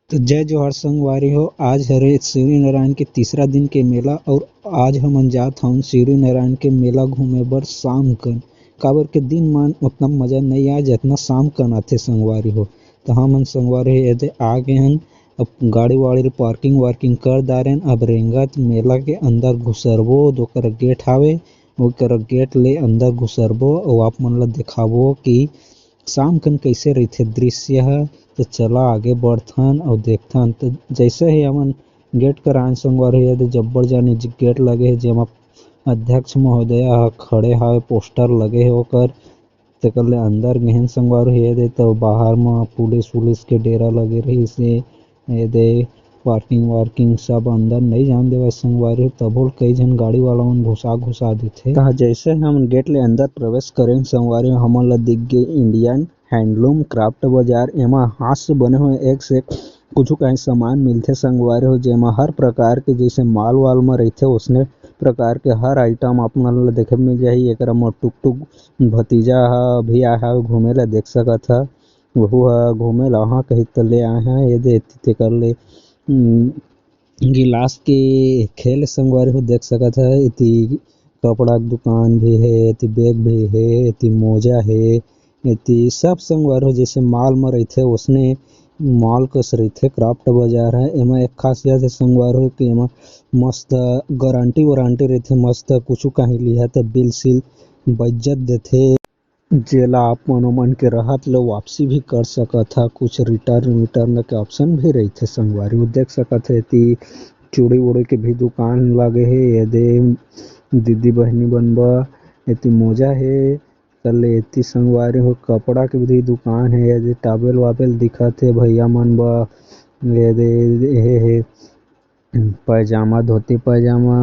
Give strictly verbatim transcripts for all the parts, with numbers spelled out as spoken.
तो जय जोहार संगवारी हो, आज हरे शिवरी नारायण के तीसरा दिन के मेला और आज हमन जात हन शिवरी नारायण के मेला घूमे बर शाम कन, काबर के दिन मान उतना मजा नहीं आए जितना शाम कन आथे संगवारी हो। तो हमन संगवारी हो एदे आ गए हन, अब गाड़ी वाड़ी ल पार्किंग वार्किंग कर डारेन। अब रेंगत मेला के अंदर घुसरबो, तो ओकर गेट हावे, ओकर गेट ले अंदर घुसरबो और आप मन ल दिखाबो कि शाम कन कैसे रहिथे दृश्य ह। तो चला आगे बढ़थन और देखथन। तो जैसे ही हमन गेट कर आन संगवारी हो, तो जब्बर जानी गेट लगे हे, जेमा अध्यक्ष महोदय ह खड़े हावे, पोस्टर लगे हे ओकर। तेकर ले अंदर गेहन संगवारी हो, एदे तो बाहर म पुलिस उलिस के डेरा लगे रहिस हे। एदे पार्किंग वार्किंग सब अंदर नहीं जान देवय संगवारी हो, तभो कई झन गाड़ी वाला मन घुसा घुसा देथे। तहाँ जैसे हम गेट ले अंदर प्रवेश करेन संगवारी हो, हमन ला दिख गे इंडियन हैंडलूम क्राफ्ट बाजार। एमा हाथ से बने हुए एक से एक कुछ कहीं सामान मिलथे संगवारी हो, जेमा हर प्रकार के जैसे माल वाल म रहिथे, उसने प्रकार के हर आइटम आप मन ल देखे मिल जाही। एकरा म टुक टुक भतीजा ह भी आए हवे घूमे ला, देख सकत ह। वहू ह घूमे ला, हाँ, कही त ले आए हैं, ये दे एती तेकर ले, उम, गिलास के खेल संगवारी हो देख सकत ह। एती कपड़ा के दुकान भी हे, एती बैग भी हे, एती मोजा हे, एती सब संगवारी हो जैसे माल म रहिथे, ओसने माल कस रहिथे क्राफ्ट बाजार ह। एमा एक खासियत हे संगवारी हो कि एमा मस्त गारंटी वारंटी रहिथे, मस्त कुछु कहीं लिहा त बिल सिल बज्जत देथे, जेला आप मन ओमन के रहत ले वापसी भी कर सकत ह। कुछ रिटर्न विटर्न के ऑप्शन भी रहिथे संगवारी हो। देख सकत ह एती चूड़ी उड़ी के भी दुकान लगे हे, ये दे दीदी बहिनी मन बर। एती मोजा हे, कल एती संगवारी हो कपड़ा के भी दुकान हे, ये दे टॉवेल वावेल दिखत हे भैया मन बर, ये दे हे, हे पैजामा, धोती पैजामा,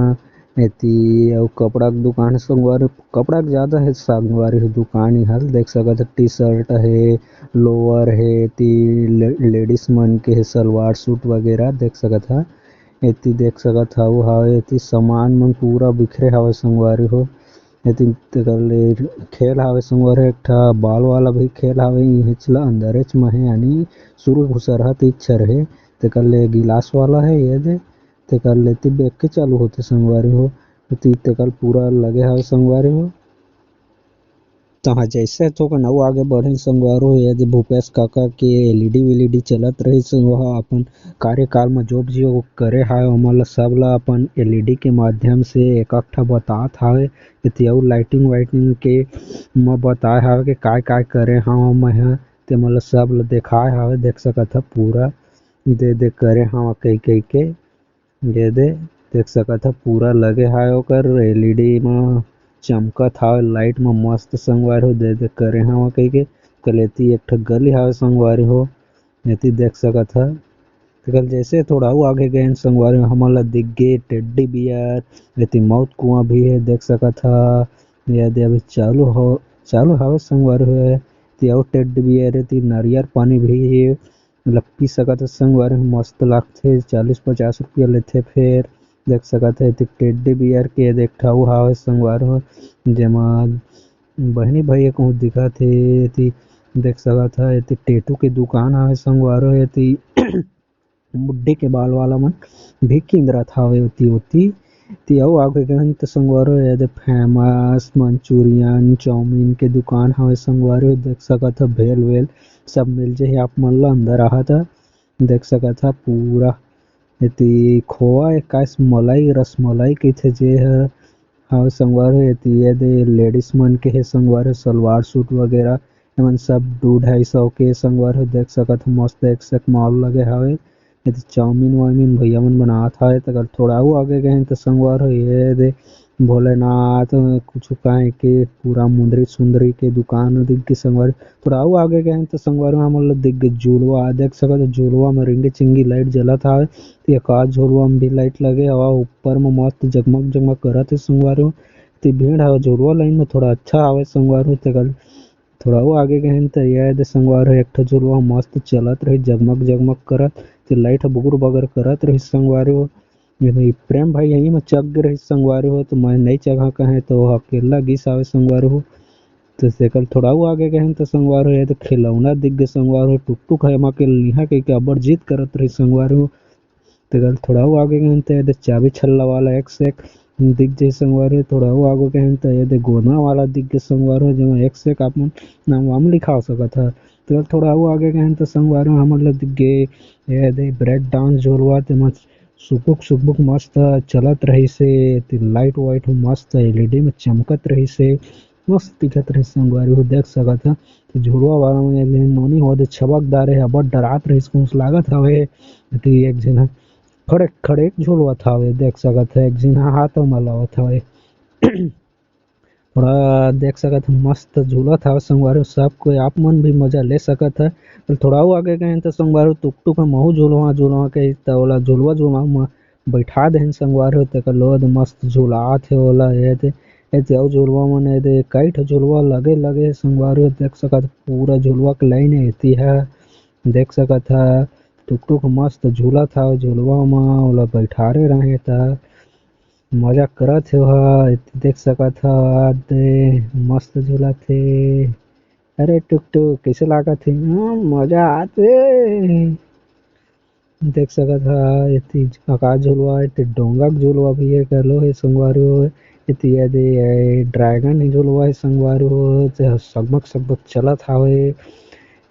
एती अउ कपड़ा के दुकान हे संगवारी, कपड़ा के ज्यादा हे संगवारी हो दुकान इहाल देख सकत ह, टी शर्ट हे, लोअर हे, एती ले-, लेडीज मन के हे सलवार सूट वगैरह देख सकत ह। एती देख सकत हव, हावे एती सामान मन पूरा बिखरे हावे संगवारी हो। एती तेकर ले खेल हावे संगवारी हो, एक ठा बॉल वाला भी खेल हावे, इहेच ला अंदरेच म हे, यानी शुरू घुसरहा तीच हे, तेकर ले गिलास वाला हे, ये दे तेकर ले एती बेग के चालू होथे संगवारी हो। एती तेकर पूरा लगे हावे संगवारी हो। तहाँ जैसे थोकन अउ आगे बढ़े संगवारी हो, ये दे भूपेश काका के एलईडी वीएलईडी चलत रहिस, वह अपन कार्यकाल म जो भी वो करे हावे, ओमन ला सब ला अपन एलईडी के माध्यम से एक एक ठा बतात हावे। एती अउ लाइटिंग वाइटिंग के म बताए हावे कि काय काय करे हाव मैं ह, ते मन ला सब ला देखाए हावे। देख सकत ह पूरा दे दे करे हाव कई कई के। ये दे देख सकत ह पूरा लगे हावे ओकर एलईडी म चमकत हावे लाइट म मस्त संगवारी हो। दे दे करे हाव कई के कलेती एक ठो गली हावे संगवारी हो। एती देख सकत ह। तेकर जैसे थोड़ा अउ आगे गए संगवारी हो, हमन ला दिख गे टेडी बियर, एती मौत कुआं भी हे, देख सकत ह। ये दे अभी चालू हो, चालू हावे संगवारी हो। एती अउ टेडी बियर, एती नारियर पानी भी हे, मतलब पी सकत ह संगवारी हो, मस्त लागथे। चालीस पचास रुपया लेथे, फेर देख सकत ह एती टेडी बियर के एक ठा अउ हावे संगवारी हो, जेमा बहिनी भैया कहूँ दिखत हे। एती देख सकत ह एती टेटू के दुकान हावे संगवारी हो, एती बुड्ढे के बाल वाला मन भी किंदरत हावे ओती ओती। ती अउ आगे गहन त संगवारी हो, ये दे फेमस मंचूरियन चाउमीन के दुकान हावे संगवारी हो। देख सकत ह भेल वेल सब मिल जाही आप मन ला, अंदर आहा त देख सकत ह पूरा एती खोवा एकास मलाई रसमलाई कहिथे जे ह हावे संगवारी हो। एती ये दे लेडीज मन के हे संगवारी हो, सलवार सूट वगैरह एमन सब दू ढाई सौ के संगवारी हो देख सकत ह। मस्त एक से एक मॉल लगे हावे। एती चाउमीन वाउमीन भैया मन बनात हावे, तेकर थोड़ा अउ आगे गए त संगवारी हो ये दे भोलेनाथ कुछ कहे के पूरा मुंदरी सुंदरी के दुकान दिख गे संगवारी। थोड़ा अउ आगे गए त संगवारी हो हमन ला दिख गे झुलवा, देख सकत ह झुलवा म रिंगी चिंगी लाइट जलत हावे। एकाध झुलवा म भी लाइट लगे हवा, ऊपर म मस्त जगमग जगमग करत हे संगवारी हो। ते भीड़ हवे झुलवा लाइन म थोड़ा अच्छा हवे संगवारी हो। तेकर थोड़ा अउ आगे गए त ये दे संगवारी हो एक ठो झुलवा मस्त चलत रही जगमग जगमग करत, ते लाइट ह बुगुर बगर करत रही संगवारी हो। ये दे प्रेम भाई यहीं म चघ गे रही संगवारी हो, तो मैं नहीं चघा कहे तो वो अकेला गिस आवे संगवारी हो। तो तेकर थोड़ा अउ आगे गए हन, तो संगवारी हो, ये दे खिलौना दिख गे संगवारी हो, टुकटुक हे एमा के लिहा कहिके अब्बड़ जिद करत रहिस संगवारी हो। तेकर थोड़ा अउ आगे गए हन, तो ये दे चाबी छल्ला वाला एक से एक दिख गे संगवारी हो। थोड़ा अउ आगे गए हन, तो ये दे गोंदा वाला दिख गे संगवारी हो, जेमा एक से एक आप मन नाम वाम लिखा सकत ह। तेकर थोड़ा अउ आगे गए हन, तो संगवारी हो, हमन ल दिख गे ये दे ब्रेक डांस झुलवा, तेमा सुकुक सुकुक मस्त चलत रहिस हे, ते लाइट वाइट ह मस्त एलईडी में चमकत रहिस हे, मस्त दिखत रहिस संगवारी हो, देख सकत ह। ते झुलवा वाला में एक झन नोनी हो दे छबक डारे हे, अब्बड़ डरात रहिस, कुछ लागत हवे कि एक झन ह खड़े खड़े झुलवत हवे, देख सकत ह, एक झन ह हाथ म लावत हवे। थोड़ा देख सकत ह, मस्त झूलत हवे संगवारी हो, सब कोई आप मन भी मजा ले सकत ह। थोड़ा अउ आगे गए हन त संगवारी हो, टुकटुक ह महू झूलवा झूलवा के त ओला झूलवा झूलवा म बैठा देहन संगवारी हो, तेकर लोद मस्त झूलात हे ओला। ये दे, ये दे अउ झूलवा मन, ये दे कई ठो झूलवा लगे लगे हे संगवारी हो, देख सकत ह, पूरा झूलवा के लाइन हे एती ह, देख सकत ह। टुकटुक मस्त झूलत हवे झूलवा म, ओला बैठारे रहे त मजा करत हे ओहा, एती देख सकत ह, दे मस्त झूलत हे। अरे टुकटुक, कइसे लागत हे? हाँ, मजा आत हे। देख सकत ह, एती आकाश झुलवा हे, एती डोंगा के झुलवा भी हे, घलो हे संगवारी हो। एती ये दे, ये ड्रैगन झुलवा हे संगवारी हो, जे ह सगमग सगमग चलत हावे।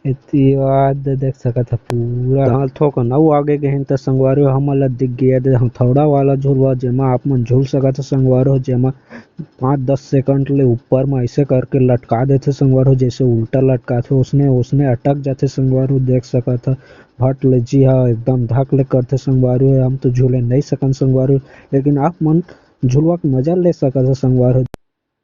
एती बाद देख सकत ह पूरा। हाँ, थोकन अउ आगे गए हन त संगवारी हो, हमन ल दिख गे ये दे हथौड़ा वाला झुलवा, जेमा आप मन झूल सकत ह संगवारी हो, जेमा पाँच दस सेकंड ले ऊपर म ऐसे करके लटका देथे संगवारी हो, जैसे उल्टा लटकाथे, ओसने, ओसने अटक जाथे संगवारी हो, देख सकत ह। भट ले जी ह एकदम धक ले करथे संगवारी हो, हम तो झूले नहीं सकन संगवारी हो, लेकिन आप मन झुलवा के मजा ले सकत ह संगवारी हो।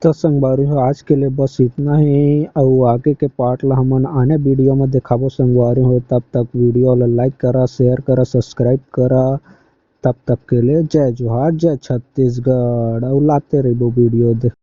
तो संगवारी हो, आज के लिए बस इतना ही, अउ आगे के पार्ट ला हमन आने वीडियो में दिखाबो संगवारी हो। तब तक वीडियो ला लाइक करा, शेयर करा, सब्सक्राइब करा। तब तक के लिए जय जोहार, जय छत्तीसगढ़, अउ लाते रहिबो वीडियो देख